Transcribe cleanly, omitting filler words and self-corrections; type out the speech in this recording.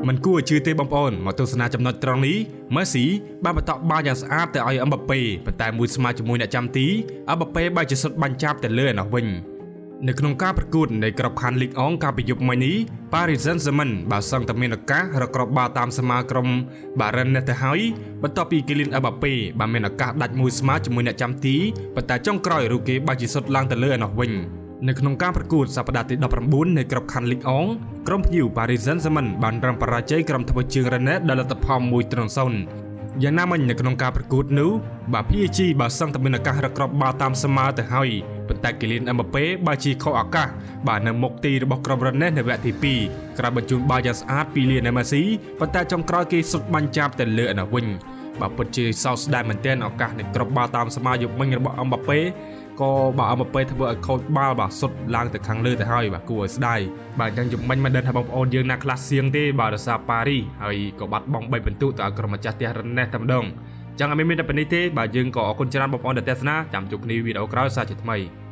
មិនគួរឲ្យជឿទេបងប្អូនមកទស្សនាចំណុចត្រង់នេះមេស៊ីបានបន្តបាល់យ៉ាងស្អាតទៅឲ្យអឹមបាប៉េប៉ុន្តែមួយស្មើជាមួយអ្នកចាំទីអឹមបាប៉េបែរជាសុទ្ធបាញ់ចាប់ទៅលើឯណោះវិញ។ នៅក្នុងការប្រកួតនៃក្របខ័ណ្ឌលីកអងកាលពីយប់មិញនេះ Paris Saint-Germain បាទសឹងតែមានឱកាសរកគ្រាប់បាល់តាមស្មើក្រុមបារ៉ែននេះទៅហើយបន្ទាប់ពីគីលីនអេបាប៉េបានមានឱកាសដាច់មួយស្មើជាមួយអ្នកចាំទីប៉ុន្តែចុងក្រោយរូគេបែរជាសុទ្ធឡើងទៅលើឯណោះវិញ។ នៅក្នុងការប្រកួតសប្តាហ៍ទី19នៃក្របខ័ណ្ឌលីកអងក្រុមភ្ញៀវ Paris Saint-Germain បានរំបរាជ័យក្រុមធ្វើជើង Rennes ដោយលទ្ធផល1-0យ៉ាងណាមិញនៅក្នុងការប្រកួតនោះបាទ PSG បាទសឹងតែមានឱកាសរកគ្រាប់បាល់តាមស្មើទៅហើយប៉ុន្តែគីលៀនអឹមបាប៉េបាទជាខកឱកាសបាទនៅមុខទីរបស់ក្រុម Rennes នៅវគ្គទី2ក្រោយបញ្ជូនបាល់យ៉ាងស្អាតពីលីនែមេស៊ីប៉ុន្តែចុងក្រោយគេសុទ្ធបាញ់ចាប់ទៅលើឯនោះវិញ។ បាទពិតជាសោកស្ដាយមែនទែនឱកាសនៃគ្រាប់បាល់តាមស្មើយប់មិញរបស់អឹមបាប៉េក៏បាទអឹមបាប៉េធ្វើឲ្យខូចបាល់បាទសុទ្ធឡើងទៅខាងលើទៅហើយបាទគួរឲ្យស្ដាយ។ បាទអញ្ចឹងយប់មិញមិនដឹងថាបងប្អូនយើងណាខ្លះសៀងទេបាទរសារប៉ារីហើយក៏បាត់បង់3ពិន្ទុទៅឲ្យក្រុមម្ចាស់ផ្ទះរ៉េណេសតែម្ដង។ ចឹងអត់មានតែប៉ុណ្នេះទេបាទយើងក៏អរគុណច្រើនបងប្អូនដែលទស្សនាចាំជួបគ្នាវីដេអូក្រោយសាជាថ្មី។